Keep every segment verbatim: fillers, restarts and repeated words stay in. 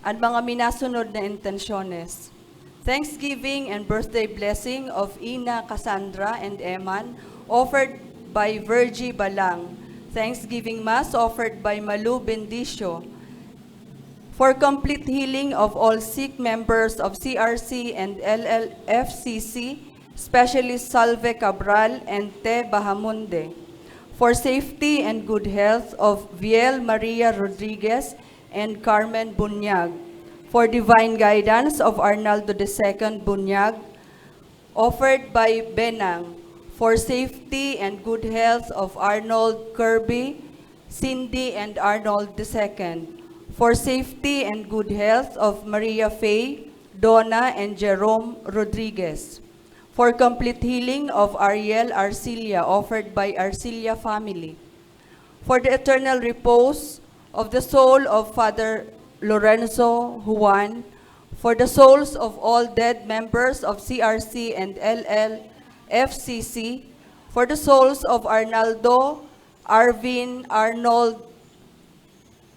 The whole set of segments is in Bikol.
An mga minasunod na intensyones. Thanksgiving and birthday blessing of Ina Cassandra and Eman, offered by Virgie Balang. Thanksgiving Mass offered by Malu Bendicio. For complete healing of all sick members of C R C and L L F C C, especially Salve Cabral and Te Bahamonde. For safety and good health of Viel Maria Rodriguez and Carmen Bunyag. For divine guidance of Arnaldo the second Bunyag, offered by Benang. For safety and good health of Arnold Kirby, Cindy and Arnold the second. For safety and good health of Maria Faye, Donna and Jerome Rodriguez. For complete healing of Ariel Arcilla, offered by Arcilla family. For the eternal repose of the soul of Father Lorenzo Juan, for the souls of all dead members of C R C and L L F C C, for the souls of Arnaldo, Arvin, Arnold,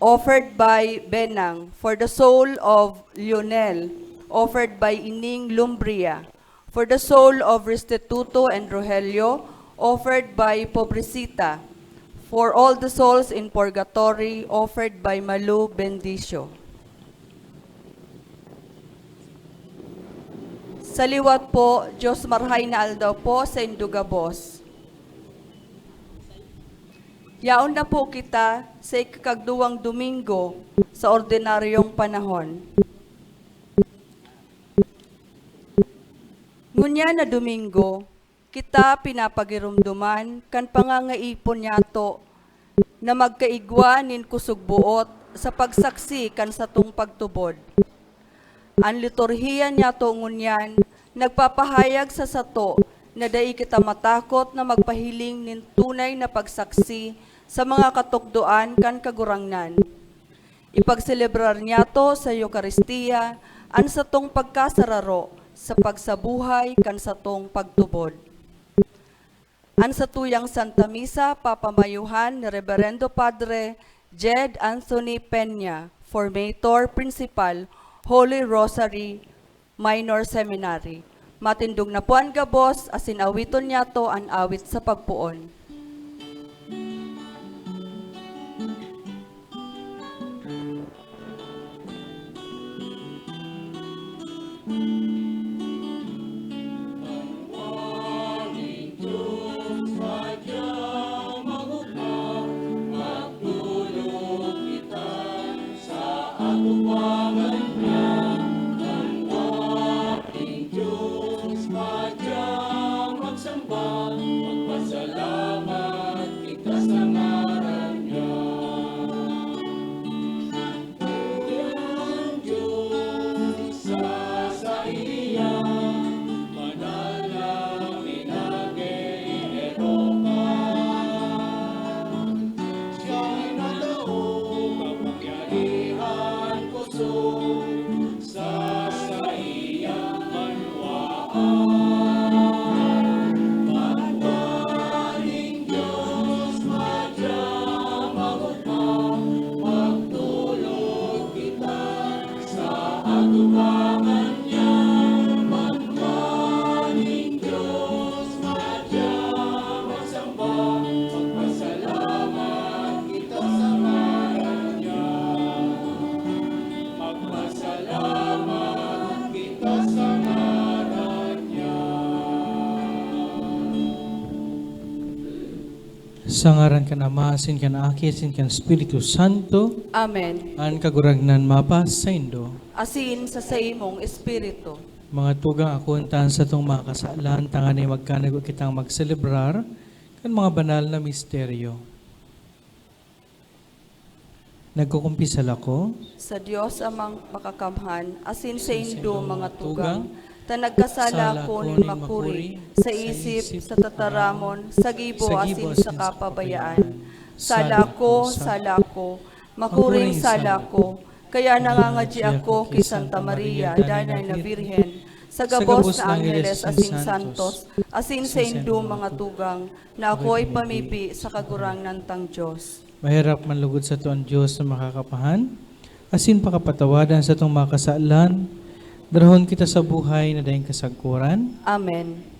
offered by Benang, for the soul of Lionel, offered by Ining Lumbria, for the soul of Restituto and Rogelio, offered by Pobrecita, for all the souls in purgatory, offered by Malu Bendicio. Sa liwat po, Diyos marhay na aldaw po saindo gabos. Yaon na po kita sa ikakagduwang Domingo sa ordinaryong panahon. Ngunyan na Domingo, kita pinapagiromdoman kan pangangaipo niyato na magkaigwa nin kusog-boot sa pagsaksi kan satong pagtubod. An liturhiya niyato ngunyan nagpapahayag sa sato na dai kita matakot na magpahiling nin tunay na pagsaksi sa mga katukdoan kan Kagurangnan. Ipagselebrar niyato sa Eukaristia an satong pagkasararo sa pagsabuhay kan satong pagtubod. An satuyang Santa Misa papamayohan ni Reberendo Padre Jed Anthony Peña, Formator Principal, Holy Rosary Minor Seminary. Matindog na po an gabos, asin awiton niyato an awit sa pagpoon. Sa ngaran kan Ama, asin kan Aki, asin kan Espiritu Santo. Amen. An Kagurangnan mapasaindo. Asin sa saimong espiritu. Mga tugang, akoon ta an satong mga kasalan, tanganing magkanagwa kitang magselebrar kan mga banal na misteryo. Nagkukumpisal ako sa Dios Amang Makakamhan, asin saindo, mga tugang, ta nagkasala ako nin makuri sa isip, sa tataramon, sa gibo, asin sa kapabayaan. Sala ko, sala ko, makuring sala ko. Kaya nangangadyi ako ki Santa Maria, Danay na Birhen, sa gabos na angheles asin santos, asin saindo, mga tugang, na ako ipamibi sa Kagurangnan tang Dios. Maherak man lugod sato an Dios na Makakapahan, asin pakapatawadan sa atong mga kasalan, darahon kita sa buhay na daing kasagkoran. Amen.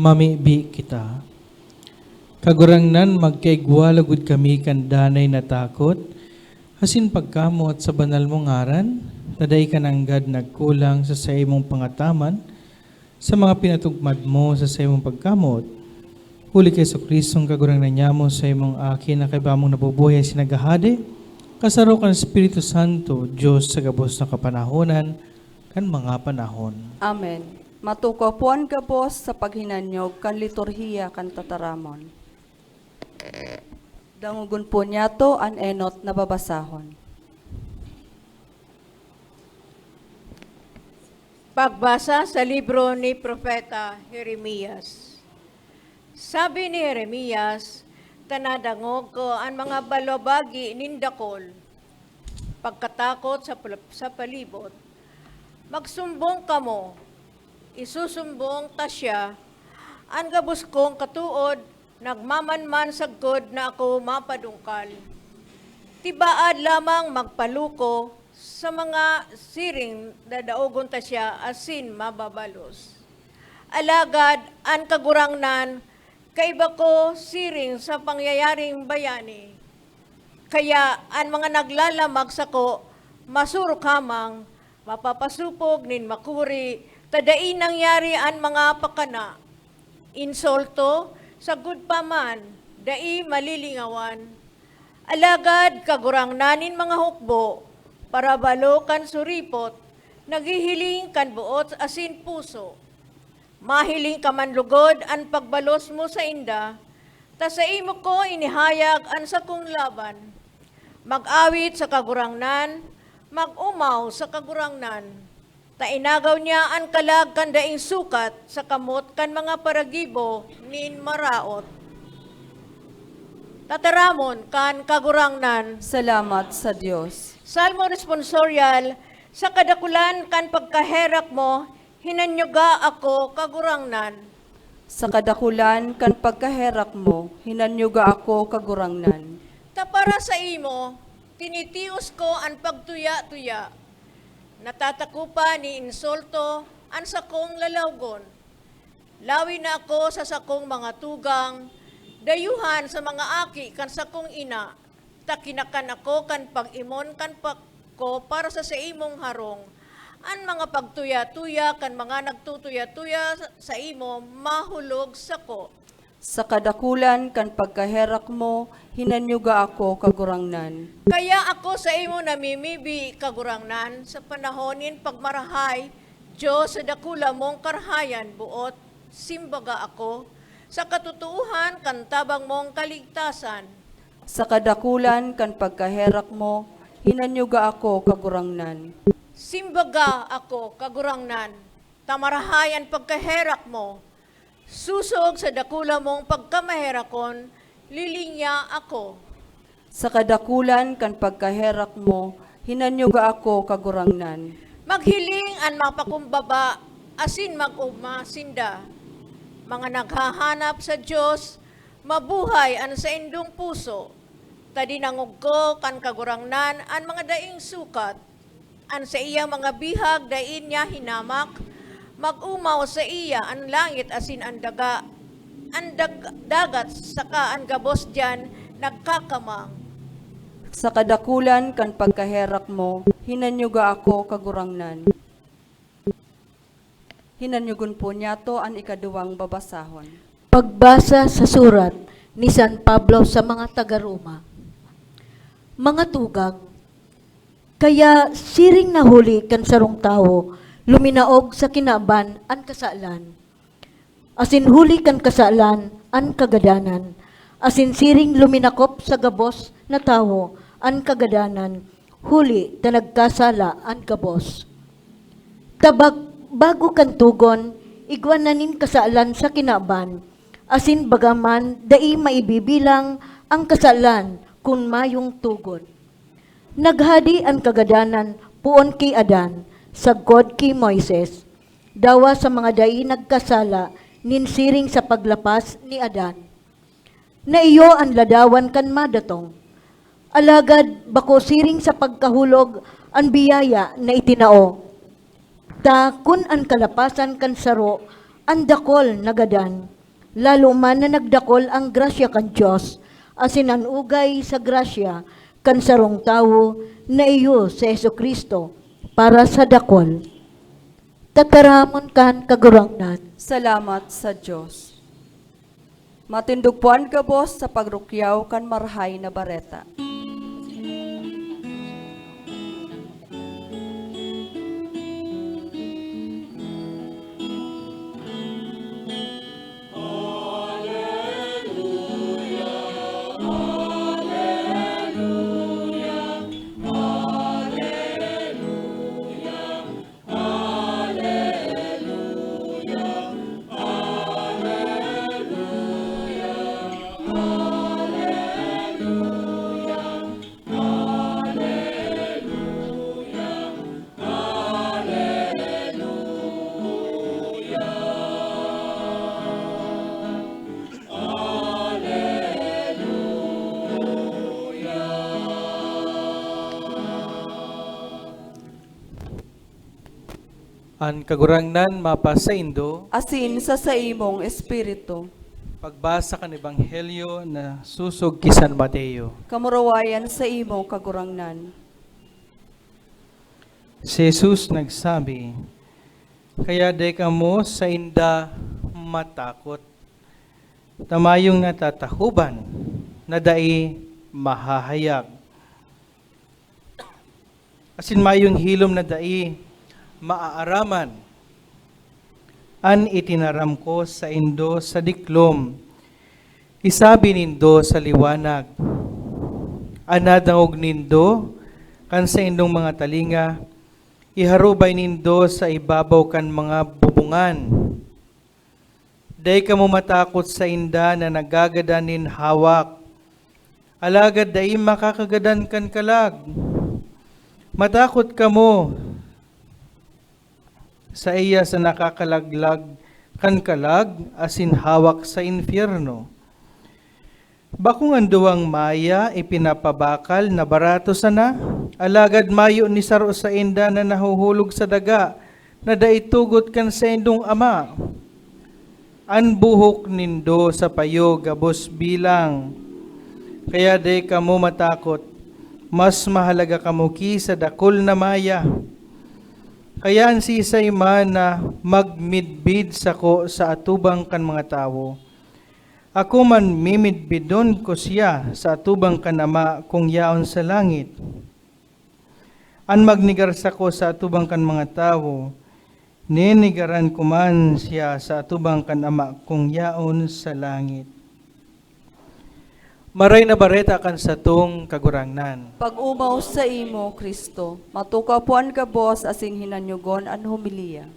Mamibi kita. Kagurangnan, magkaigwa logod kami kan danay na takot, asin pagkamoot sa banal mong ngaran, ta dai ka nanggad nagkulang sa saimong pangataman, sa mga pinatugmad mo sa saimong pagkamoot. Huli ki Jesu-Cristong Kagurangnan nyamo, saimong Aki na kaiba mong nabubuhay asin naghahade, kasaro kan Espiritu Santo, Dios sa gabos na kapanahonan, kan mga panahon. Amen. Matukaw po an gabos sa paghinanyog kan liturhiya kan tataramon. Dangogon po niyato an enot na babasahon. Pagbasa sa libro ni Propeta Jeremias. Sabi ni Jeremias, "Ta nadangog ko an mga balwabagi nin dakul, pagkatakot sa pal-, sa palibot. Magsumbong kamo, isusumbong ta siya, an gabos kong katood nagmamanman sagkod na ako mapadungkal. Tibaad lamang magpaluko sa mga siring dadaogon ta siya asin mababalos. Alagad an Kagurangnan, kaiba ko siring sa pangyayaring bayani. Kaya an mga naglalamag sako masurok hamang, mapapasopog nin makuri, ta dai nangyari an mga pakana. Insulto, sagkod pa man, dai malilingawan. Alagad, Kagurangnan nin mga hukbo, parabalo kan suripot, naghihiling kan boot asin puso. Mahiling ka man lugod an pagbalos mo sainda, ta saimo ko inihayag an sakong laban. Mag-awit sa Kagurangnan, mag-omaw sa Kagurangnan, ta inagaw niya an kalag kan daing sukat sa kamot kan mga paragibo nin maraot. Tataramon kan Kagurangnan. Salamat sa Dios. Salmo Responsorial. Sa kadakulan kan pagkaherak mo, hinanyuga ako, Kagurangnan. Sa kadakulan kan pagkaherak mo, hinanyuga ako, Kagurangnan. Ta para saimo, tinitios ko an pagtuya-tuya. Natatakopan ni insulto an sakong lalawgon. Lawi na ako sa sakong mga tugang, dayuhan sa mga aki kan sakong ina, ta kinakan ako kan pag-imon kan pa-, ko para sa saimong harong. An mga pagtuya-tuya kan mga nagtutuya-tuya sa, saimo mahulog sako. Sa kadakulan kan pagkaherak mo, hinanyuga ako, Kagurangnan. Kaya ako saimo namimibi, Kagurangnan, sa panahon nin pagmarahay, Dios sa dakula mong karahayan, boot, simbaga ako, sa katotoohan kan tabang mong kaligtasan. Sa kadakulan kan pagkaherak mo, hinanyuga ako, Kagurangnan. Simbaga ako, Kagurangnan, ta marahay an pagkaherak mo. Sosog sa dakula mong pagkamaherakon, lilinya ako. Sa kadakulan kan pagkaherak mo, hinanyuga ako, Kagurangnan. Maghiling an mapakumbaba asin mag-ogma sinda. Mga naghahanap sa Dios, mabuhay an saindong puso. Ta dinangog ko kan Kagurangnan an mga daing sukat. An saiyang mga bihag dai niya hinamak, mag-omaw saiya an langit asin an daga, an dag-, dagat saka an gabos diyan nagkakamang. Sa kadakulan kan pagkaherak mo, hinanyuga ako, Kagurangnan. Hinanyugon po niyato an ikaduwang babasahon. Pagbasa sa surat ni San Pablo sa mga taga-Roma. Mga tugang, kaya siring na huli kan sarong tawo, luminaog sa kinaban an kasalan, asin huli kan kasalan an kagadanan, asin siring luminakop sa gabos na tawo an kagadanan, huli ta nagkasala an gabos. Ta bag-, bago kan togon, igwa na nin kasalan sa kinaban, asin bagaman dai maibibilang an kasalan kun mayong togon. Naghadi an kagadanan poon ki Adan, sagkod ki Moises, dawa sa mga dai nagkasala nin siring sa paglapas ni Adan. Na iyo an ladawan kan madatong. Alagad bako siring sa pagkahulog an biyaya na itinao. Ta kun an kalapasan kan saro an dakul na gadan, lalo man na nagdakul an grasya kan Dios, asin an ugay sa grasya kan sarong tawo na iyo si Jesu-Cristo para sa dakul. Tataramon kan Kagurangnan. Salamat sa Dios. Matindog po an gabos sa pagrukyaw kan Marahay na Bareta. An Kagurangnan mapasaindo. Asin sa saimong espiritu. Pagbasa kan Ebanghelyo na sosog ki San Mateo. Kamurawayan sa imo, Kagurangnan. Si Jesus nagsabi, "Kaya dai kamo sainda matakot." Ta mayong natatahoban na dai mahahayag, asin mayong hilom na dai maaaraman an itinaram ko saindo sa diklom. Isabi nindo sa liwanag, an nadangog nindo kan saindong mga talinga, iharubay nindo sa ibabaw kan mga bubungan. Dai kamo matakot sainda na nagagadan nin hawak, alagad dai makakagadan kan kalag. Matakot kamo saiya sa nakakalaglag kan kalag asin hawak sa impyerno. Bakong an duwang maya ipinapabakal na barato sana, alagad mayo ni saro sainda na nahuhulog sa daga na dai tugot kan saindong Ama. An buhok nindo sa payo gabos bilang. Kaya dai kamo matakot, mas mahalaga kamo ki sa dakul na maya. Kaya an siisay man na magmidbid sako sa atubang kan mga tawo, ako man mimidbidon ko siya sa atubang kan Ama kong yaon sa langit. An magnegar sako sa atubang kan mga tawo, nenegaran ko man siya sa atubang kan Ama kong yaon sa langit. Maray na Bareta kan satong Kagurangnan. Pag-omaw saimo, Cristo. Matukaw po an gabos asin hinanyogon an homilya.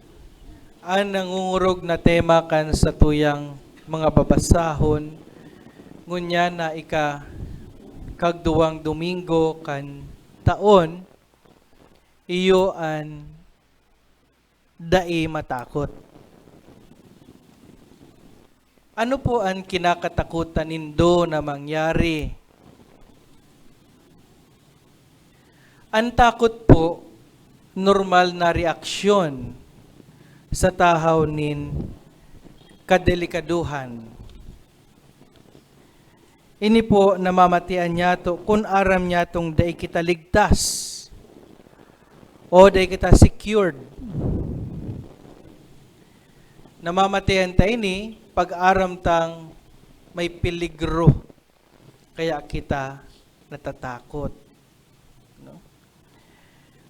An nangungurog na tema kan satuyang mga babasahon, ngunyan na ika kagduwang Domingo kan taon, iyo an dai matakot. Ano po an kinakatakutan nindo na mangyari? An takot po, normal na reaksyon sa tahaw nin kadelikaduhan. Ini po namamatian niyato kun aram niyatong dai kita ligtas o dai kita secured. Namamatian ta ini pag aram tang may peligro, kaya kita natatakot, no?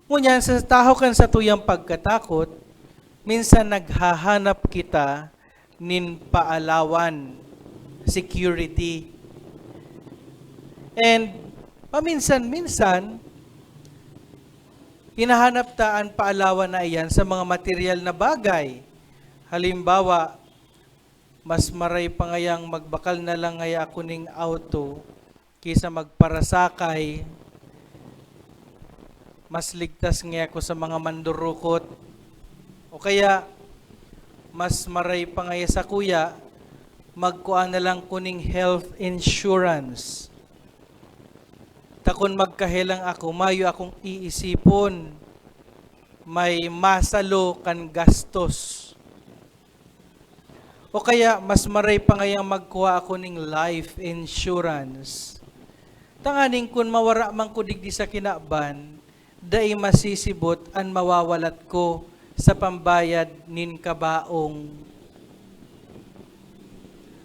Ngunyan, sa tahaw kan satuyang pagkatakot, minsan naghahanap kita nin paalawan, security. And paminsan-minsan, hinahanap ta an paalawan na iyan sa mga material na bagay. Halimbawa, mas maray pa ngayang magbakal na lang ngaya ako ning auto ki sa magparasakay, mas ligtas ngaya ako sa mga mandurukot. O kaya, mas maray pa ngaya sakuya, magkua na lang ko ning health insurance. Ta kun magkahelang ako, mayo akong iisipon, may masalo kan gastos. O kaya, mas maray pa ngayang magkua ako ning life insurance. Tanganing kun mawara man ko digdi sa kinaban, dai masisibot an mawawalat ko sa pambayad nin kabaong.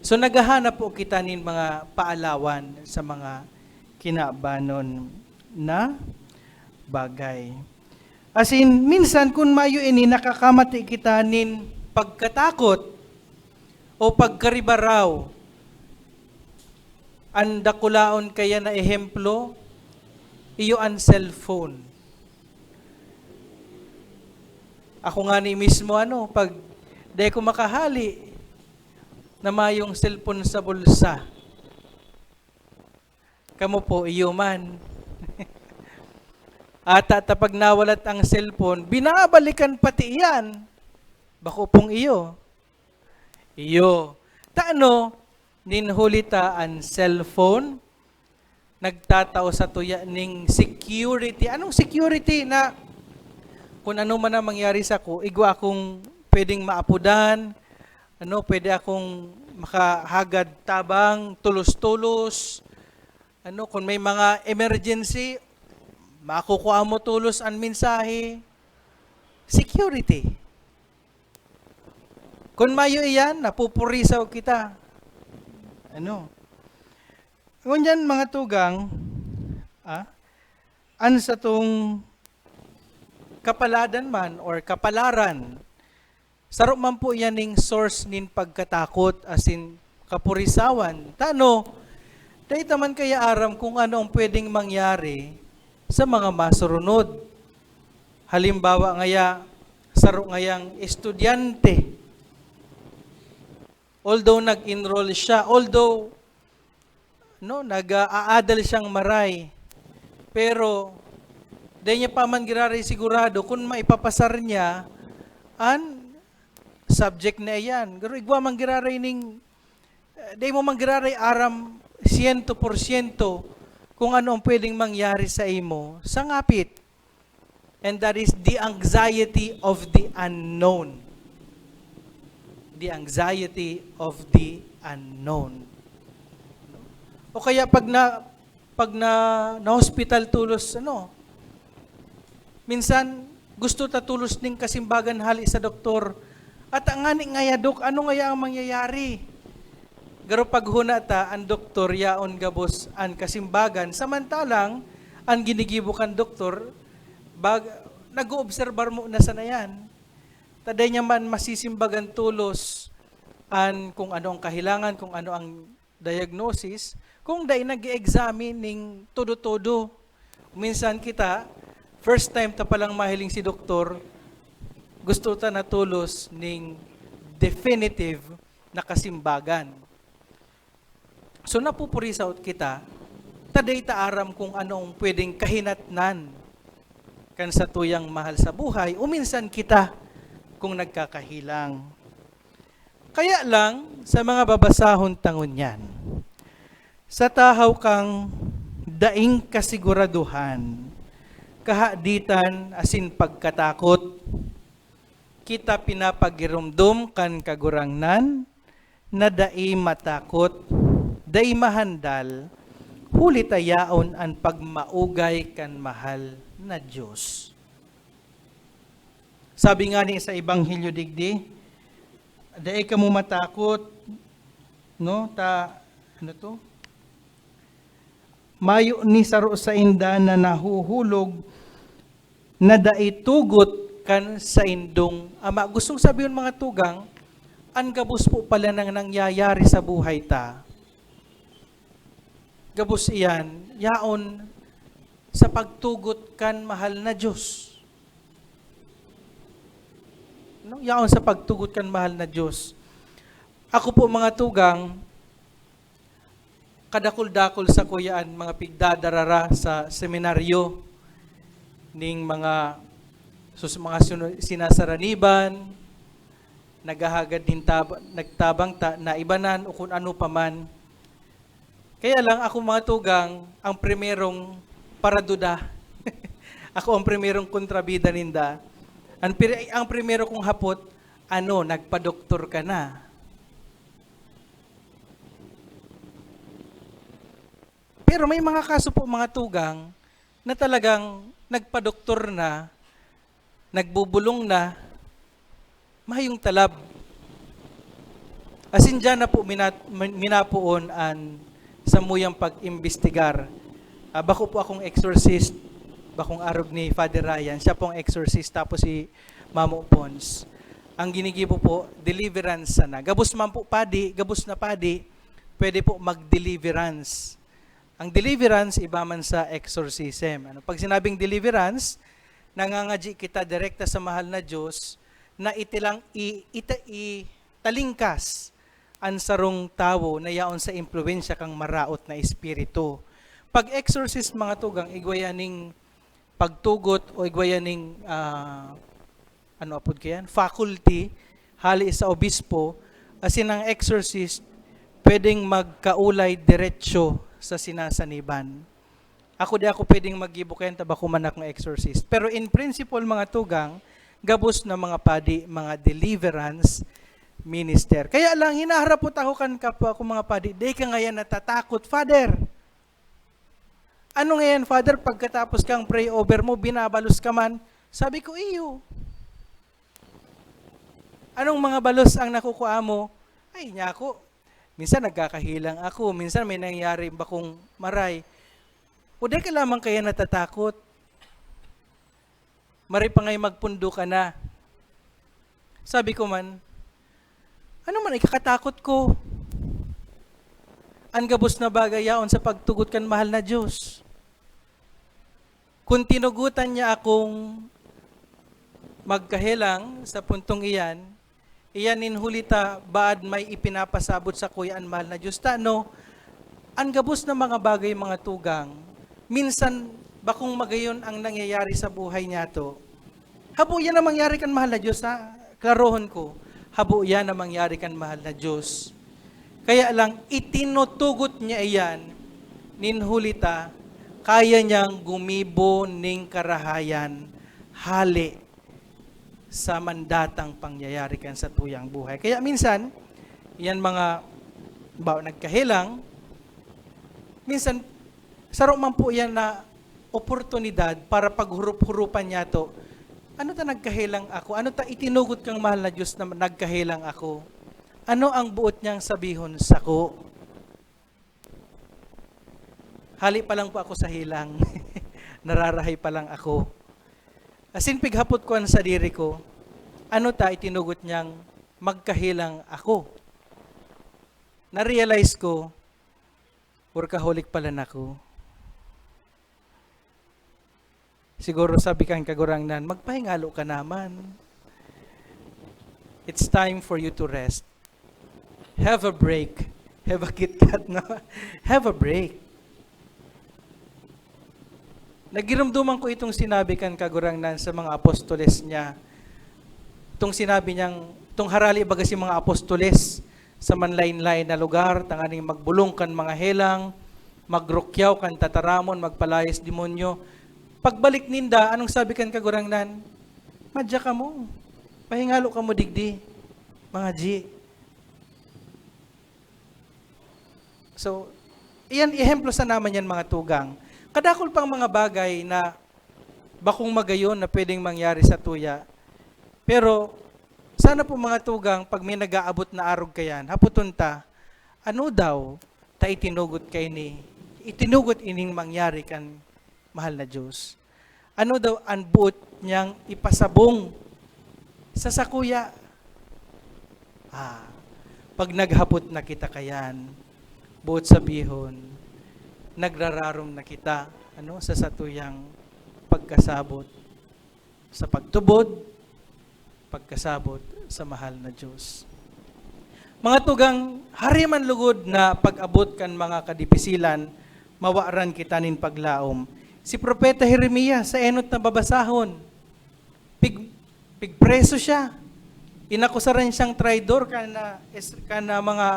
So, naghahanap po kita nin mga paalawan sa mga kinabanon na bagay. As in, minsan kun mayo ini, nakakamati kita nin pagkatakot o pagkaribaraw. An dakulaon kaya na ehemplo, iyo an cellphone. Ako ngani mismo, ano, pag dai ko makahali na mayong cellphone sa bulsa, kamo po, iyo man. Ata ta pag nawalat ang cellphone, binabalikan pati iyan. Bako pong iyo. Iyo. Ta ano, nin huli ta an cellphone, nagtatao sa tuya ning security. Anong security na kun ano man ang mangyari sako, igwa akong pwedeng maapodan, ano, pwede akong makahagad tabang, tulos-tulos. Ano, kung may mga emergency, makukuha mo tulos an mensahe. Security. Kung mayo iyan, napupurisaw kita. Ano? Ngunyan, mga tugang, ah, an satong kapaladan man or kapalaran, saro man po yan ning source nin pagkatakot asin kapurisawan. Tano, dai ta man kaya aram kung ano ang pwedeng mangyari sa mga masurunod. Halimbawa ngaya, saro ngayang estudyante, although nag-enroll siya, although, no, nag-aadal siyang maray, pero dai niya pa man giraray sigurado kun maipapasar niya an subject na iyan. Pero igwa man giraray ning, eh, dai mo man giraray aram siyento porsyento kung ano ang pwedeng mangyari sa imo sa ngapit. And that is the anxiety of the unknown. The anxiety of the unknown. O kaya pag na, pag na, na-hospital tolos, ano, minsan gusto ta tolos ning kasimbagan hali sa doktor. At ang ngani ngaya, Dok, ano ngaya ang mangyayari? Garo paghuna ta, an doktor yaon gabos an kasimbagan. Samantalang, an ginigibo kan doktor, bag-, nag-oobserbar mo na sana yan. Ta dai niya man masisimbagan tolos an kung ano ang kahilangan, kung ano ang diagnosis, kung dai nag-e-examine ning todo-todo. Minsan kita, first time ta palang mahiling si doktor, gusto ta na tolos ning definitive na kasimbagan. So, napupurisaot kita, ta dai ta aram kung ano ang pwedeng kahinatnan kan satuyang mahal sa buhay, o minsan kita kung nagkakahilang. Kaya lang, sa mga babasahon ta ngunyan, sa tahaw kang daing kasiguraduhan, kahaditan asin pagkatakot, kita pinapagiromdom kan Kagurangnan na dai matakot, dai mahandal, huli ta yaon an pagmaugay kan mahal na Dios. Sabi ngani sa Ebanghelyo digdi, "Dai kamo matakot, no? Ta, ano to? Mayo ni saro sainda na nahuhulog na dai tugot kan saindong Ama." Gustong sabihon, mga tugang, an gabos po pala nang nangyayari sa buhay ta, gabos iyan yaon sa pagtugot kan mahal na Dios. No? Yaon sa pagtugot kan mahal na Dios. Ako po, mga tugang, kadakul-dakul sakuya an mga pigdadarara sa seminaryo ning mga sus-, mga sinu-, sinasaraniban, naghahagad nin tab-, nagtabang ta, naibanan o kun ano pa man. Kaya lang, ako, mga tugang, ang primerong paraduda. Ako ang primerong kontrabida ninda. Ang pri-, ang primero kong hapot, "Ano, nagpadoktor ka na?" Pero may mga kaso po, mga tugang, na talagang nagpadoktor na, nagbubulong na, mayong talab. Asin diyan na po minat-, min-, minapoon an samuyang pag-imbestigar. Ah, bako po akong exorcist, bakong arog ni Father Ryan. Siya po ang exorcist, tapos si Mamo Pons. Ang ginigibo po, deliverance sana. Gabos man po padi, gabos na padi, pwede po mag-deliverance. Ang deliverance, iba man sa exorcism. Ano, pag sinabing deliverance, nangangadyi kita direkta sa mahal na Diyos na itilang, i-, ita-, italingkas an sarong tawo na yaon sa impluwensya kan maraot na espiritu. Pag exorcist, mga tugang, igwa yan ning pagtugot o igwa yan ning, ah, ano apod kayan, faculty hali sa obispo, asin ang exorcist pwedeng magkaulay diretso sa sinasaniban. Ako, di ako pwedeng maggibo kayan ta bako man akong exorcist. Pero in principle, mga tugang, gabos na mga padi, mga deliverance minister. Kaya lang, hinaharapot ako kan kapwa ko mga padi, "Di ka ngayan natatakot, Father?" "Ano ngayan, Father, pagkatapos kang pray over mo, binabalos ka man?" Sabi ko, "Iyo." "Anong mga balos ang nakukua mo?" "Ay, niya ako, Minsan nagkakahelang ako, minsan may nangyayari bakong maray. O di ka lamang kaya natatakot? Maray pa nga'y magpundo ka na. Sabi ko man, "Ano man ikakatakot ko? An gabos na bagay yaon sa pagtugot kan mahal na Diyos." Kun tinugotan niya akong magkahelang sa puntong iyan, iyan nin huli ta baad may ipinapasabot sakuya an mahal na Diyos. Ta ano, an gabos na mga bagay, mga tugang, minsan bakong magayon ang nangyayari sa buhay niyato. Habo iyan na mangyari kan mahal na Diyos, ha? Klarohon ko, habo iyan na mangyari kan mahal na Diyos. Kaya lang, itinutugot niya iyan, nin huli ta, kaya niyang gumibo ning karahayan hale sa mandatang pangyayari kan satuyang buhay. Kaya minsan, iyan mga ba nagkahelang, minsan, saro man po iyan na oportunidad para paghurup-hurupan niyato. Ano ta nagkahelang ako? Ano ta itinugot kang mahal na Diyos na nagkahelang ako? Ano ang buot niyang sabihon sako? Hali pa lang po ako sa helang. Nararahay pa lang ako. Asin pighapot ko an sadiri ko, ano ta itinugot niyang magkahelang ako? Na-realize ko, workaholic pala na ako. Siguro sabi kan Kagurangnan, "Magpahingalo ka naman. It's time for you to rest. Have a break." Have a KitKat, no? Have a break. Nagirumduman ko itong sinabi kan Kagurangnan sa mga apostoles niya. Itong sinabi niyang, itong harali baga si mga apostoles sa manlain-lain na lugar, tanganing magbolong kan mga helang, magrukyaw kan tataramon, magpalayas demonyo. Pagbalik ninda, anong sabi kan Kagurangnan? "Madya kamo. Pahingalo kamo digdi, mga ji." So, iyan, ehemplo sana man yan, mga tugang. Kadakul pang mga bagay na bakong magayon na pwedeng mangyari sa tuya. Pero, sana po, mga tugang, pag may nag-aabot na arog kayan, hapoton ta, ano daw ta itinugot kaini, itinugot ining mangyari kan mahal na Diyos? Ano daw an boot niyang ipasabong sa sakuya? Ah, pag naghapot na kita kayan, boot sabihon, nagrararom na kita, ano, sa satuyang pagkasabot, sa pagtubod, pagkasabot sa mahal na Diyos. Mga tugang, hari man lugod na pag-abot kan mga kadipisilan, mawaran kita nin paglaom. Si Propeta Jeremias, sa enot na babasahon, pig-, pigpreso siya. Inakusaran siyang traidor kan, ah, is-, kan, ah, mga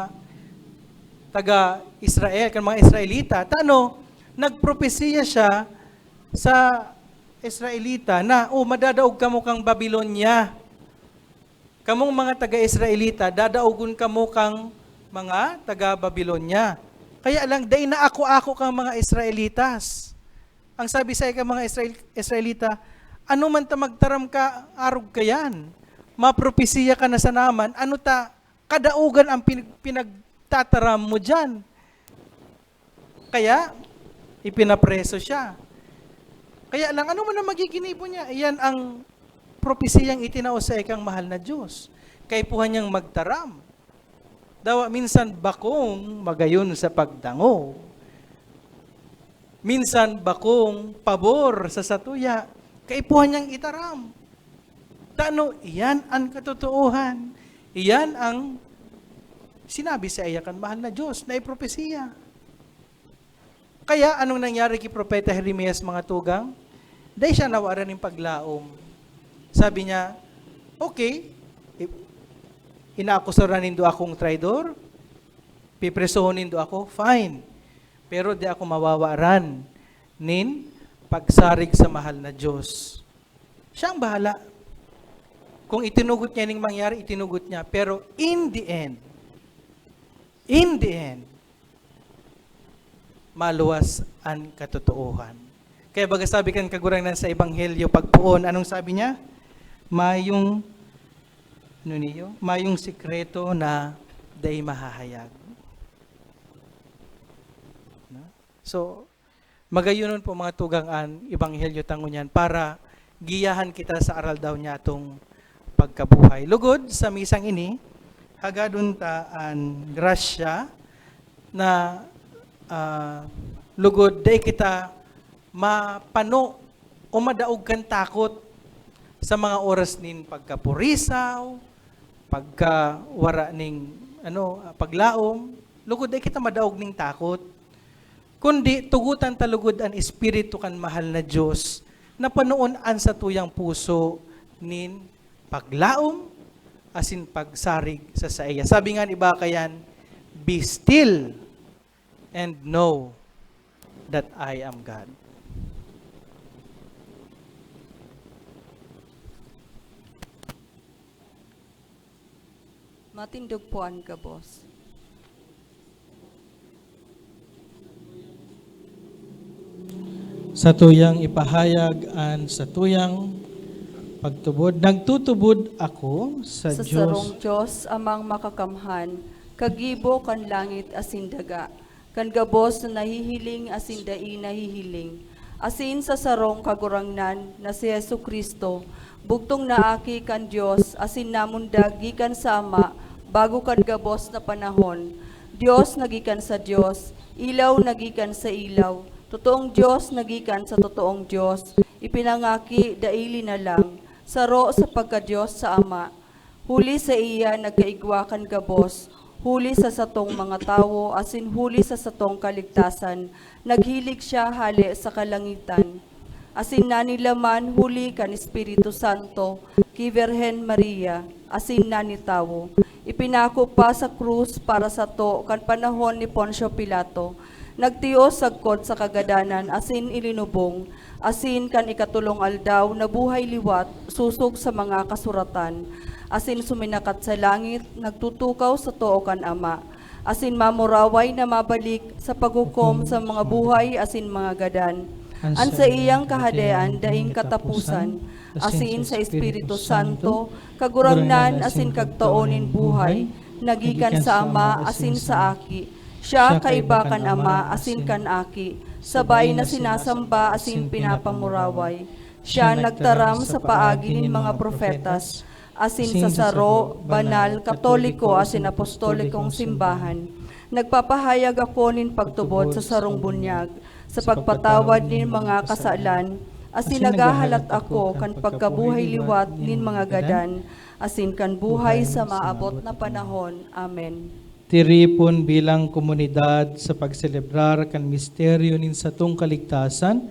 taga Israel, kan mga Israelita. Tano, nagpropesiya siya sa Israelita na, "Oh, madadaog kamo kang Babilonia. Kamong mga taga-Israelita, dadaogon kamo kang mga taga-Babilonia." Kaya lang, dai na ako-ako kang mga Israelitas. Ang sabi sa mga Israel-, Israelita, "Ano man ta magtaram ka, arog kayan? Mapropesiya ka na sana man, ano ta kadaogan ang pinag-, pinagtataram mo diyan?" Kaya, ipinapreso siya. Kaya lang, ano man ang magiginibo niya? Iyan ang propesiyang itinao sa ikang mahal na Diyos. Kaipuhan niyang magtaram. Dawa, minsan bakong magayon sa pagdangog. Minsan bakong pabor sa satuya. Kaipuhan niyang itaram. Tano, iyan an katotoohan. Iyan ang sinabi sa iya kan mahal na Diyos na ipropesiya. Kaya, anong nangyari ki Propeta Jeremias, mga tugang? Dai siya nawaran nin paglaom. Sabi niya, "Okay, i-, inaakusaran nindo akong traidor, pipresohon nindo ako, fine. Pero di ako mawawaran nin pagsarig sa mahal na Diyos. Siya ang bahala. Kung itinugot niya ning mangyari, itinugot niya. Pero in the end, in the end, maluwas an katotoohan." Kaya baga sabi kan Kagurangnan sa Ebanghelyo, pagpoon, anong sabi niya? Mayong, ano niyo? Mayong sikreto na dai mahahayag. No? So, magayonon po, mga tugang, an ebanghelyo ta ngunyan para giyahan kita sa aral daw niya atong pagkabuhay. Lugod sa misang ini, hagadon ta an grasya na, ah, lugod dai kita mapano o madaog kan takot sa mga oras nin pagkapurisaw, pagkawara nin, ano, paglaom. Lugod dai kita madaog nin takot, kundi tugotan ta lugod an Espiritu kan mahal na Dios na panoon an satuyang puso nin paglaom asin pagsarig sa saiya. Sabi nga ni Bakayan, "Be still and know that I am God." Matindog po an gabos. Satuyang ipahayag an satuyang pagtubod. Nagtutubod ako sa Sa Diyos. Sarong Diyos, Amang Makakamhan, kagibo kan langit asin daga, kan gabos na nahihiling asin dai nahihiling, asin sa sarong Kagurangnan na si Jesu-Cristo, bugtong na Aki kan Dios asin namundag gikan sa Ama bago kan gabos na panahon. Dios na gikan sa Dios, ilaw na gikan sa ilaw, totoong Dios na gikan sa totoong Dios, ipinangaki, dai linalang, saro sa pagka-Dios sa Ama. Huli saiya nagkaigwa kan gabos, huli sa satong mga tawo, asin huli sa satong kaligtasan, naghilig siya hale sa kalangitan. Asin nanilaman huli kan Espiritu Santo ki Birhen Maria, asin nanitawo. Ipinako pa sa krus para sato kan panahon ni Poncio Pilato. Nagtios sagkod sa kagadanan asin ilinubong, asin kan ikatolong aldaw nabuhay liwat sosog sa mga kasuratan, asin suminakat sa langit, nagtutukaw sa too kan Ama, asin mamuraway na mabalik sa paghukom sa mga buhay asin mga gadan. An saiyang kahadean daing kataposan, asin sa Espiritu Santo, Kagurangnan asin kagtao nin buhay, na gikan sa Ama asin sa Aki. Siya kaiba kan Ama asin kan Aki, sabay na sinasamba asin pinapamuraway. Siya nagtaram sa paagi nin mga propetas, asin sa saro, banal, katoliko asin apostolikong simbahan. Nagpapahayag ako nin pagtubod sa sarong bunyag, sa pagpatawad nin mga kasalan, asin naghahalat ako kan pagkabuhay liwat nin mga gadan, asin kan buhay sa maabot na panahon. Amen. Tiripon bilang komunidad sa pagselebrar kan misteryo nin satong kaligtasan,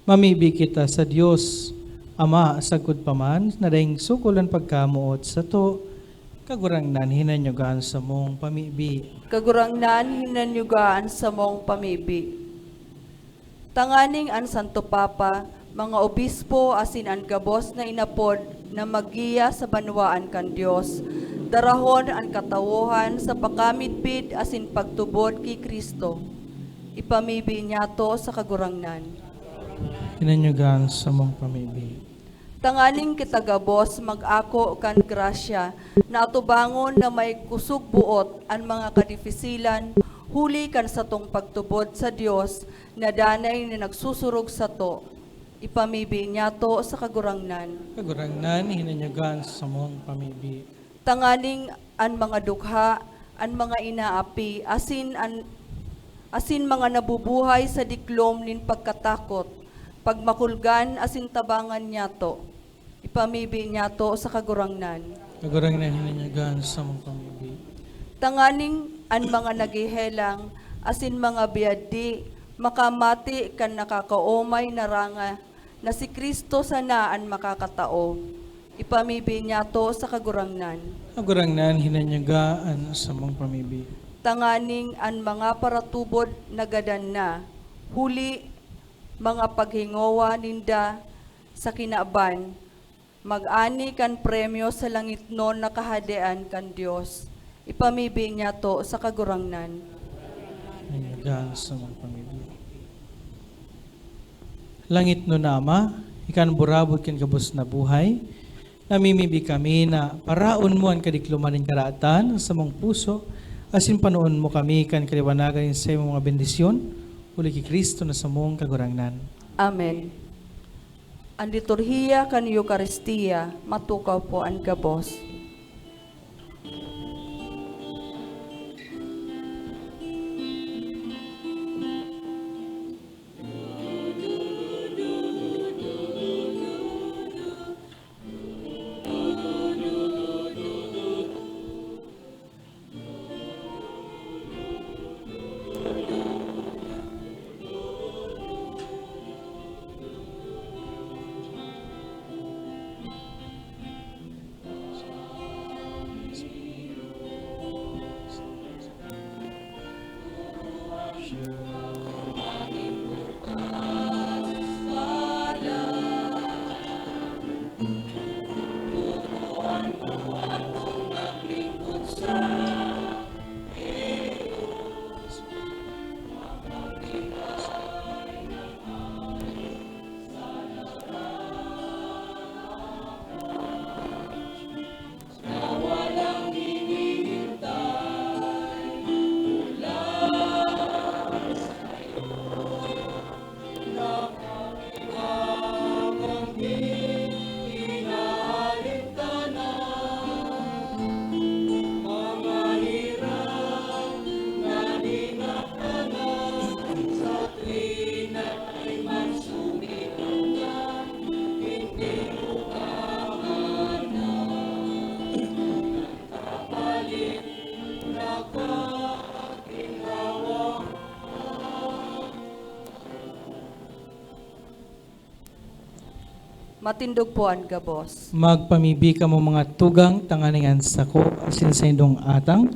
mamibi kita sa Dios, Ama, sagkod pa man na daing sukol an pagkamoot sato. Kagurangnan, hinanyuga an samong pamibi. Kagurangnan, hinanyuga an samong pamibi. Tanganing an Santo Papa, mga obispo asin an gabos na inapod na maggiya sa banwaan kan Dios, darahon an katawohan sa pakamidbid asin pagtubod ki Cristo. Ipamibi niyato sa Kagurangnan. Hinanyuga an samong pamibi. Tanganing kita gabos mag-ako kan grasya na atubangon na may kusog boot an mga kadifisilan huli kan satong pagtubod sa Dios na danay na nagsusurog sato. Ipamibi niyato sa Kagurangnan. Kagurangnan, hinanyuga an samong pamibi. Tanganing an mga dukha, an mga inaapi, asin an, asin mga nabubuhay sa diklom nin pagkatakot, pagmakulgan asin tabangan niyato. Ipamibi niyato sa Kagurangnan. Kagurangnan, hinanyuga an samong pamibi. Tanganing an mga naghehelang asin mga biyadi makamati kan nakakaomay na ranga na si Cristo sana an makakatao. Ipamibi niyato sa Kagurangnan. Kagurangnan, hinanyuga an samong pamibi. Tanganing an mga paratubod na gadan na, huli mga paghingowa ninda sa kinaban, mag-ani kan premyo sa langitnon na Kahadean kan Dios. Ipamibi niyato sa Kagurangnan. Hinanyuga an samong pamibi. Langitnon na Ama, ika an burabod kan gabos na buhay. Namimibi kami na paraon mo an kadikloman nin karatan sa samong puso, asin panoon mo kami kan kaliwanagan nin saimong mga bendisyon, Huli ki Cristo na samong Kagurangnan. Amen. An liturhiya kan Eukaristia, matukaw po an gabos. Matindog po an gabos. Magpamibi kamo, mga tugang, tanganing an sako asin saindong atang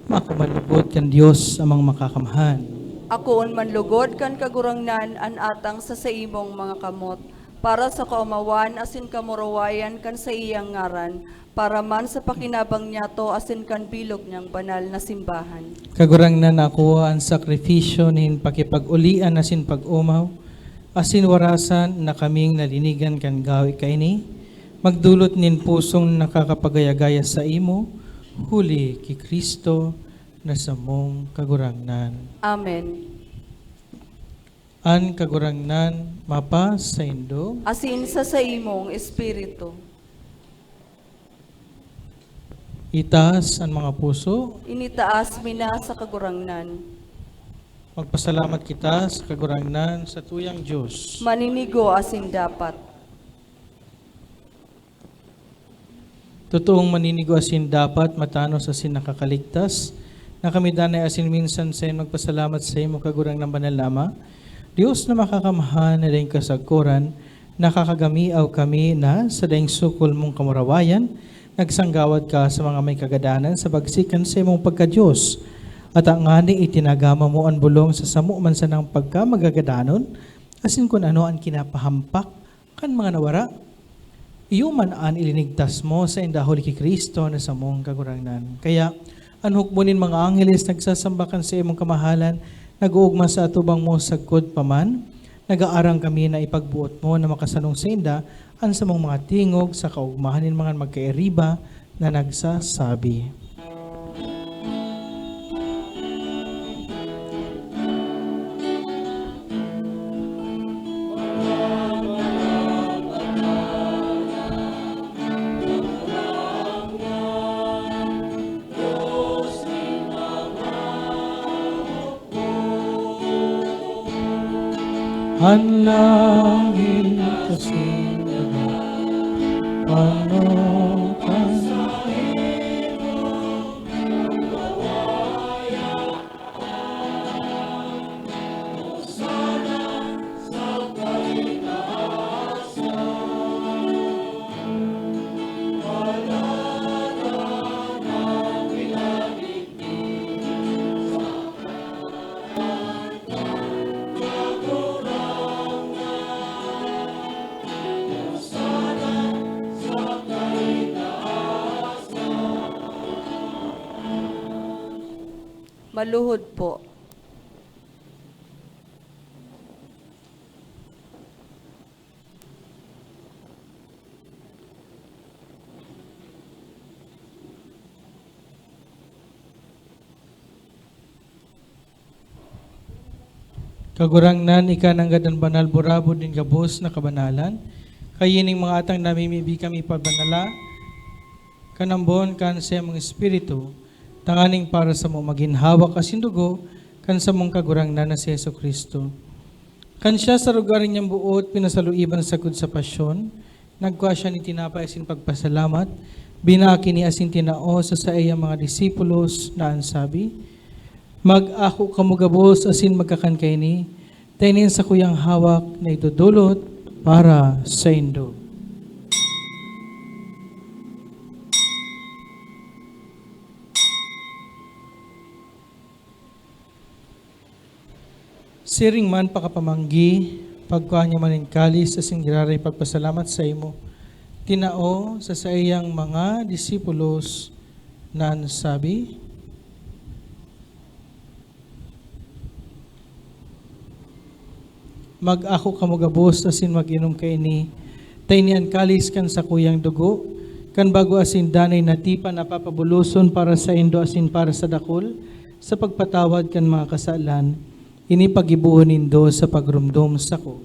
makamanlugod kan Dios Amang Makakamhan. Akoon manlugod kan Kagurangnan an atang sa saimong mga kamot, para sa kaomawan asin kamurawayan kan saiyang ngaran, para man sa pakinabang niyato asin kan bilog niyang banal na simbahan. Kagurangnan, akoa an sakrifisyo nin pakipag-olian asin pag-omaw, asin warasan na kaming nalinigan kan gawe kaini, magdolot nin pusong nakakapagaya-gaya saimo, huli ki Cristo na samong Kagurangnan. Amen. An Kagurangnan mapasaindo. Asin sa saimong espiritu. Itaas an mga puso. Initaas mi na sa Kagurangnan. Magpasalamat kita sa Kagurangnan, sa tuyang Dios. Maninigo asin dapat. Totoong maninigo asin dapat, matanos asin nakakaligtas, na kami danay asin minsan sain magpasalamat saimo, Kagurangnan banal na Ama, Dios na makakamhan na daing kasagkoran, nakakagamiaw kami na sa daing sukol mong kamurawayan, nagsanggawad ka sa mga may kagadanan sa bagsikan sa imong pagka-Dios. At ngani itinagama mo an bolong sa samo man sanang pagkamagagadanon, asin kun ano an kinapahampak kan mga nawara. Iyo man an ilinigtas mo sainda huli ki Cristo na samong Kagurangnan. Kaya, an hukbo nin mga angheles nagsasamba kan saimong kamahalan, nag-oogma sa atubang mo sagkod pa man. Nag-aarang kami na ipagboot mo na makasanong sainda an samong mga tingog sa kaogmahan nin mga magkairiba na nagsasabi. An langit asin daga, ano kan Maluhod po. Kagurangnan, ika nanggad an banal burabod nin gabos na kabanalan. Kaini ning mga atang namimibi kami pabanala kan ambon kan saimong Espiritu, tanganing para samo magin hawak asin dugo kan samong Kagurangnan na si Jesu-Cristo. Kan siya sa lugar niyang boot pinasaluiban sagkod sa pasyon, nagkua siya nin tinapay asin pagpasalamat, binaki ini asin tinao sa saiyang mga disipulos na an sabi, "Mag-ako kamo gabos asin magkakan kaini, ta ini an sakuyang hawak na idodolot para saindo." Siring man pakapamanggi, pagkua niya man nin kalis asin giraray pagpasalamat saimo, tinao sa saiyang mga disipulos na an sabi, "Mag-ako kamo gabos asin mag-inom kaini, ta ini an kalis kan sakuyang dugo, kan bago asin danay na tipan na papabuloson para saindo asin para sa dakul, sa pagpatawad kan mga kasalan. Ini paggibohon nindo sa pagromdom sako."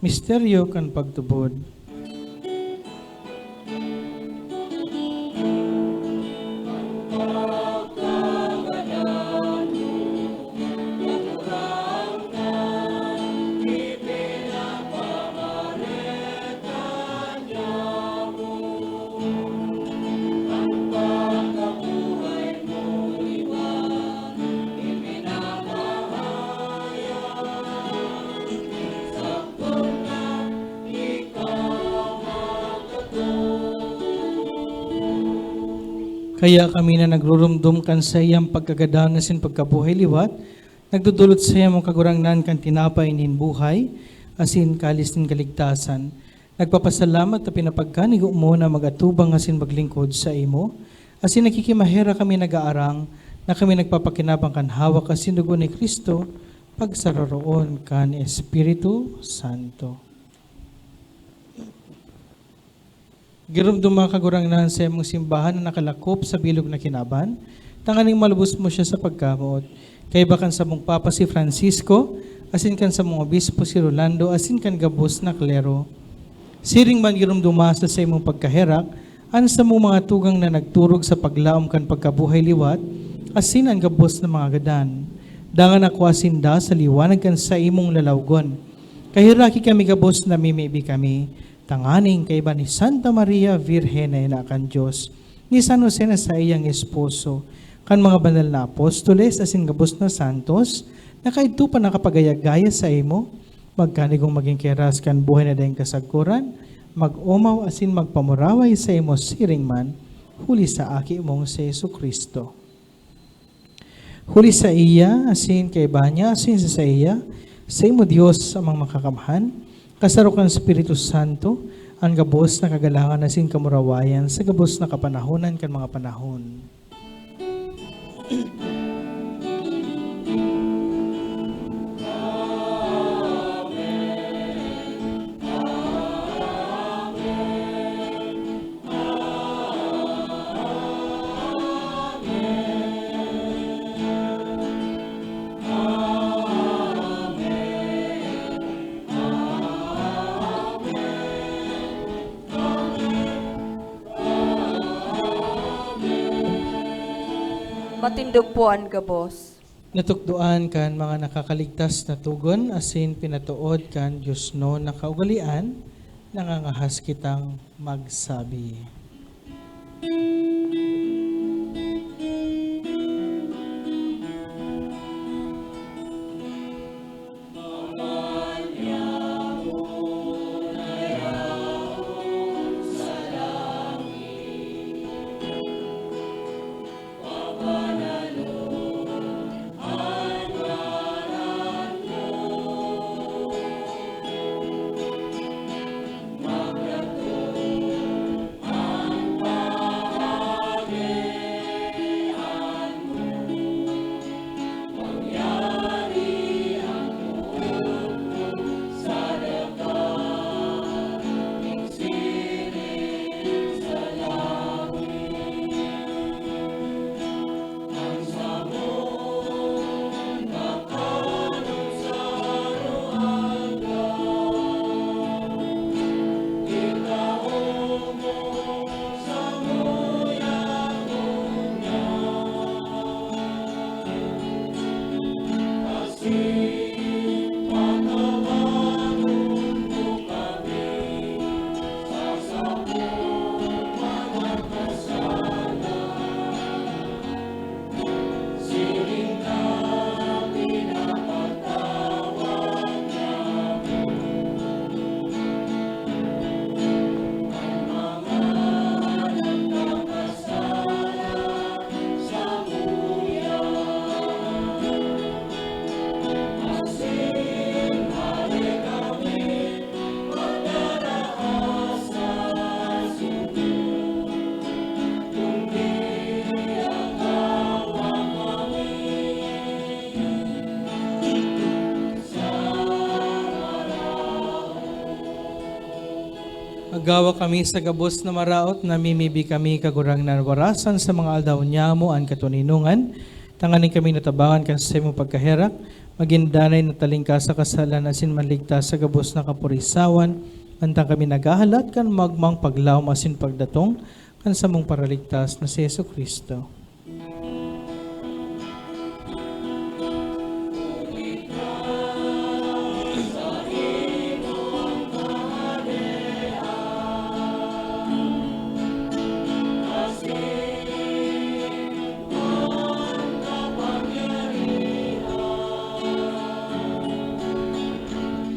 Misteryo kan pagtubod. Kaya kami na nagruromdom kan saiyang pagkagadan asin pagkabuhay liwat, nagdodolot saimo, Kagurangnan, kan tinapay nin buhay asin kalis nin kaligtasan. Nagpapasalamat ta pinapagkanigo mo na mag-atubang asin maglingkod saimo, asin nakikimaherak kami nag-aarang na kami nagpapakinabang kan hawak asin dugo ni Cristo, pagsaroroon kan Espiritu Santo. Giromdoma, Kagurangnan, sa imong simbahan na nakalakop sa bilog na kinaban, tanganing malubos mo siya sa pagkamoot. Kaiba kan samong Papa si Francisco, asin kan samong Obispo si Rolando, asin kan gabos na klero. Siring man giromdoma sa saimong pagkaherak an samong mga tugang na nagturog sa paglaom kan pagkabuhay liwat, asin an gabos na mga gadan. Dangan akua sinda sa liwanag kan saimong lalawgon. Kaheraki kami gabos, namimibi kami, tanganing kaiba ni Santa Maria Virgen na ina kan Dios, ni San Jose na saiyang esposo, kan mga banal na apostoles asin gabos na santos na kaidto pa nakapagaya-gaya saimo, magkanigong magin keras kan buhay na daing kasagkoran, mag-omaw asin magpamuraway saimo siring man, huli sa Aki mong si Jesu-Cristo. Huli saiya, asin kaiba niya, asin sa saiya, saimo, Dios Amang Makakamhan, kasaro kan Espiritu Santo, an gabos na kagalangan asin kamurawayan sa gabos na kapanahonan kan mga panahon. Matindog po an gabos. Natukdoan kan mga nakakaligtas na togon asin pinatood kan diosnon na kaugalean, nangangahas kitang magsabi. Gawa kami sa gabos na maraot, namimibi kami, Kagurangnan, warasan sa mga aldaw nyamo an katoninongan, tanganing kami natabangan kan saimong pagkaherak, magin danay na talingkas sa kasalan asin manligtas sa gabos na kapurisawan, mantang kami naghahalat kan magmang paglaom asin pagdatong kan samong Paraligtas na si Jesu-Cristo.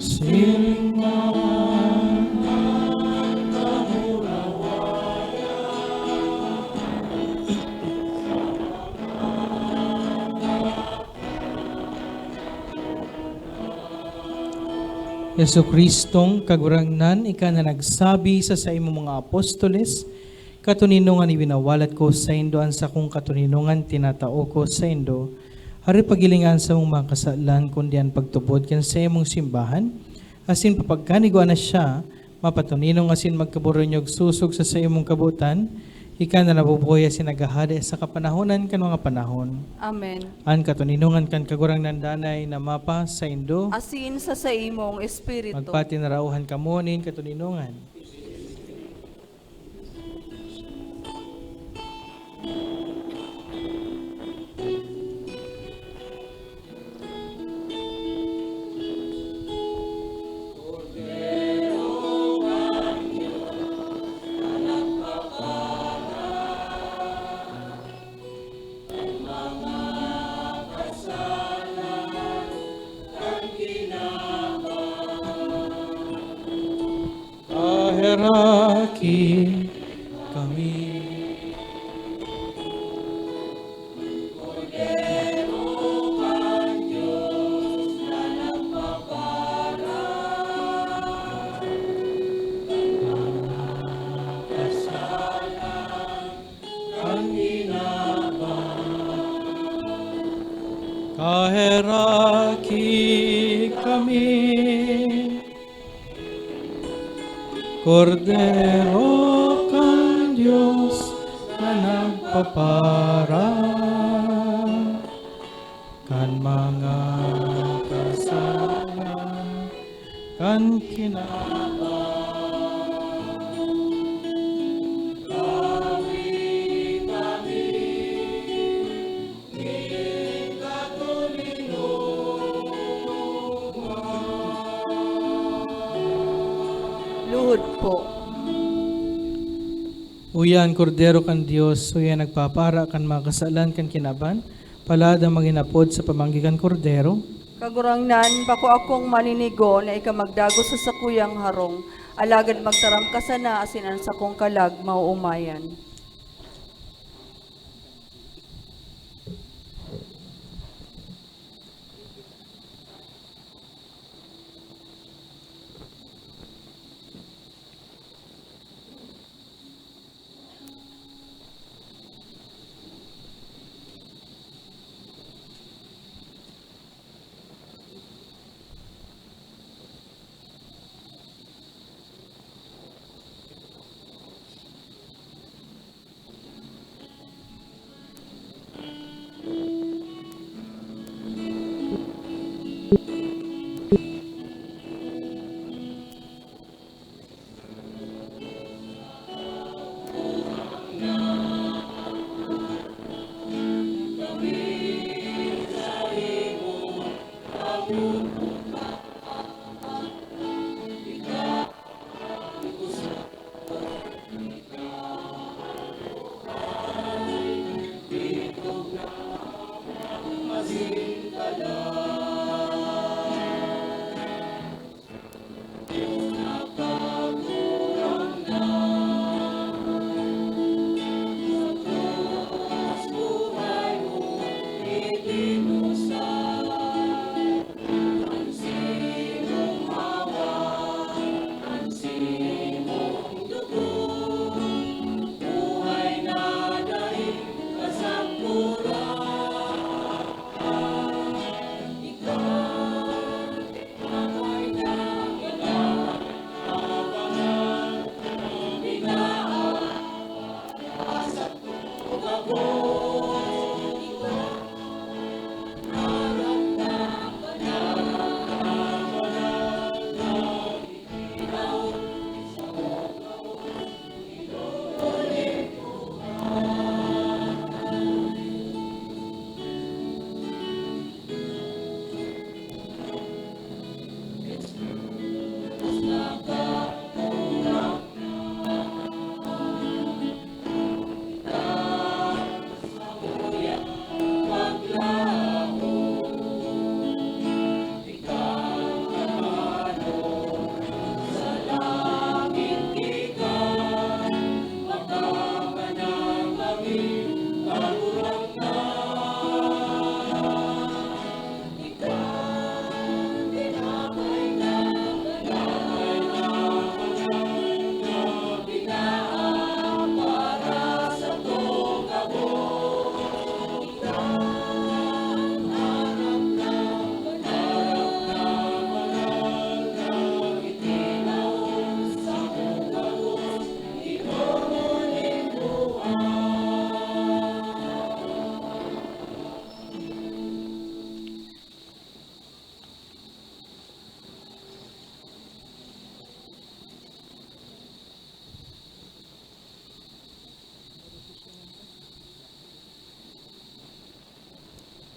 Siring man an kamurawayan. Jesu-Cristong Kagurangnan, ika na nagsabi sa saimong mga apostoles, "Katoninongan iwinawalat ko saindo, an sakong katoninongan tinatao ko saindo." Hari, paghilinga an samong mga kasalan, kundi an pagtubod kan saimong simbahan, asin papagkanigwaan na siya, mapatoninong asin magkaboronyog sosog sa saimong kabotan, ika na nabubuhay asin naghahade sa kapanahonan kan mga panahon. Amen. An katoninongan kan Kagurangnan danay na mapasaindo. Asin sa saimong espiritu. Magpatinarauhan kamo nin katoninongan. Kaheraki kami. Kaheraki kami. Kordero kan Dios na nagpapara kan mga kasalan kan kinaban. Luhod po. Uya an Kordero kan Dios, uya an nagpapara kan mga kasalan kan kinaban, palad an magin apod sa pamanggi kan Kordero. Kagurangnan, bako akong maninigo na ika magdagos sa sakuyang harong, alagad magtaram ka sana asin an sakong kalag maoomayan.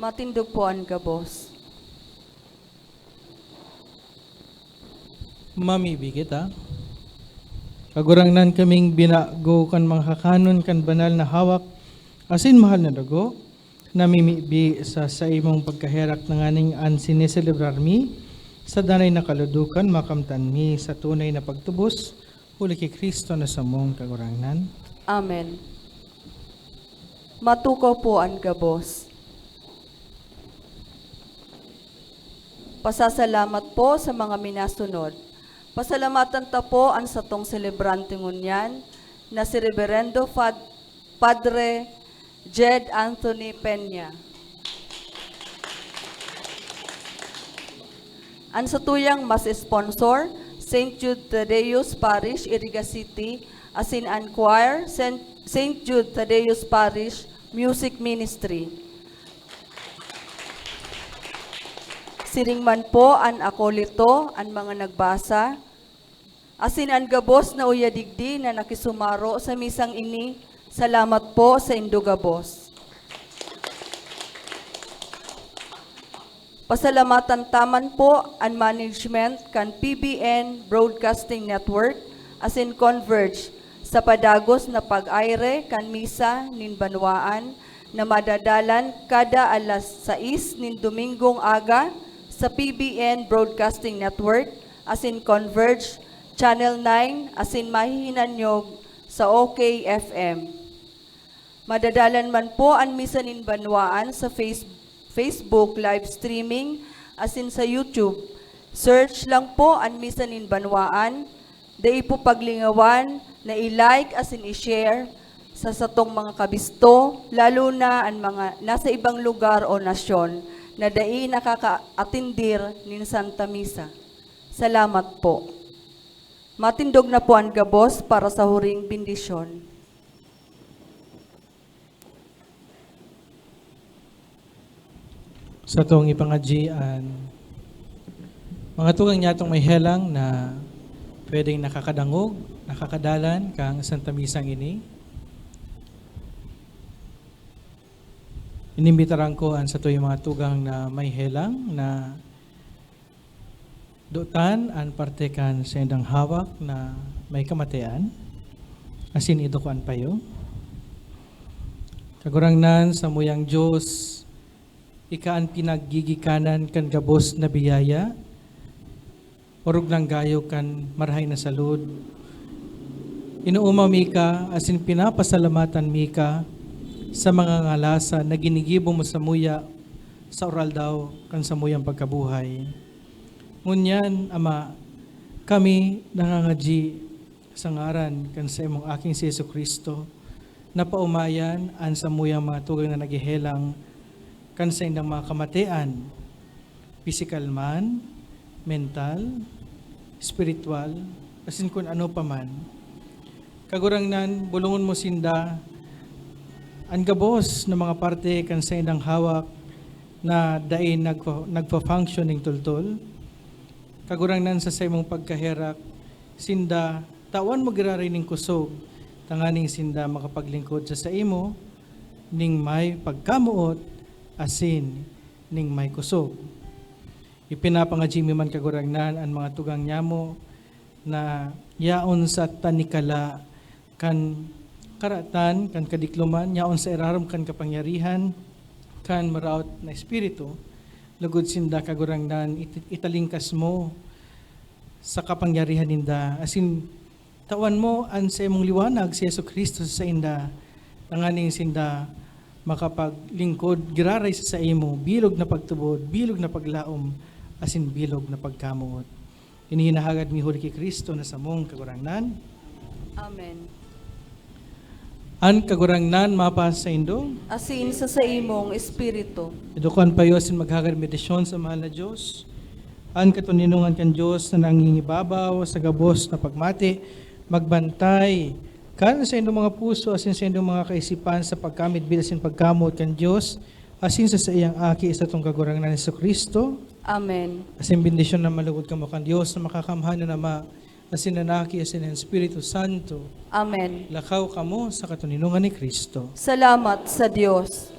Matindog po an gabos. Mamibi kita. Kagurangnan, kaming binago kan mga kakanon kan banal na hawak asin mahal na dugo, namimibi sa saimong pagkaherak tanganing an sineselebrar mi sa danay na kaludukan, makamtan mi sa tunay na pagtubos, huli ki Cristo na samong Kagurangnan. Amen. Matukaw po an gabos. Pasasalamat po sa mga minasunod. Pasalamatan ta po an satong selebrante ngunyan na si Reverendo Fad-, Padre Jed Anthony Peña. An satuyang mas sponsor, Saint Jude Thaddeus Parish, Iriga City, asin an choir, Saint, Saint Jude Thaddeus Parish Music Ministry. Siring man po an akolito, an mga nagbasa, asin an gabos na uya digdi na nakisumaro sa misang ini. Salamat po saindo gabos. Pasalamatan ta man po an management kan P B N Broadcasting Network asin Converge sa padagos na pag-aire kan misa nin banwaan na madadalan kada alas sais nin Domingong aga sa P B N Broadcasting Network asin Converge Channel nine asin mahihinanyog sa O K F M. Madadalan man po an misa nin banwaan sa Face-, Facebook live streaming asin sa YouTube. Search lang po an misa nin banwaan. Dai po paglingawan na i-like asin i-share sa satong mga kabisto, lalo na an mga nasa ibang lugar o nasyon na dai nakakaatindir nin Santa Misa. Salamat po. Matindog na po an gabos para sa huring bendisyon. Satong ipangadyi an mga tugang niyatong may helang na pwedeng nakakadangog, nakakadalan kan Santa Misang ini. Inimbitaran ko an satuyang mga tugang na may helang na dutan an parte kan saindang hawak na may kamatian, asin iduko an payo. Kagurangnan, samuyang Dios, ika an pinaggigikanan kan gabos na biyaya, orog lang gayo kan marahay na salud. Inoomaw mi ka, asin pinapasalamatan mi ka sa mga ngalasa na ginigibo mo samuya sa uraldaw kan samuyang pagkabuhay. Ngunyan, Ama, kami nangangadyi sa ngaran kan saimong Aking si Jesu-Cristo, na paomayan an samuyang mga tugang na naghehelang kan saindang mga kamatian, pisikal man, mental, espiritual, asin kun ano pa man. Kagurangnan, bolongon mo sinda An gabos na mga parte kan saindang hawak na dai nagfa-, nagfa-function nin tultol, Kagurangnan, sa saimong pagkaherak, sinda tawan mo giraray nin kusog, tanganing sinda makapaglingkod sa saimo ning may pagkamoot asin ning may kusog. Ipinapangadyi mi man, Kagurangnan, an mga tugang nyamo na yaon sa tanikala kan karatan, kan kadikloman, yaon sa irarom kan kapangyarihan kan Maraot na Espiritu, lugod sinda, Kagurangnan, it-, italingkas mo sa kapangyarihan ninda, asin tawan mo an saimong liwanag, si Jesu-Cristo, sa sainda, tanganing sinda makapaglingkod giraray sa saimo, bilog na pagtubod, bilog na paglaom, asin bilog na pagkamoot. Ini hinahagad mi huli ki Cristo na samong Kagurangnan. Amen. An Kagurangnan mapasaindo. Asin sa saimong espiritu. Idukan pa iyo asin maghagad medisyon sa mahal na Dios. An katoninongan kan Dios na nangingibabaw sa gabos na pagmati, magbantay kan saindong mga puso asin saindong mga kaisipan sa pagkamidbid asin pagkamoot kan Dios, asin sa saiyang Aki, satong Kagurangnan Jesu-Cristo. Amen. Asin bendisyon na malugod kamo kan Dios na makakamhan na Ama, asin an Aki, asin an Espiritu Santo. Amen. Lakaw kamo sa katoninongan ni Cristo. Salamat sa Dios.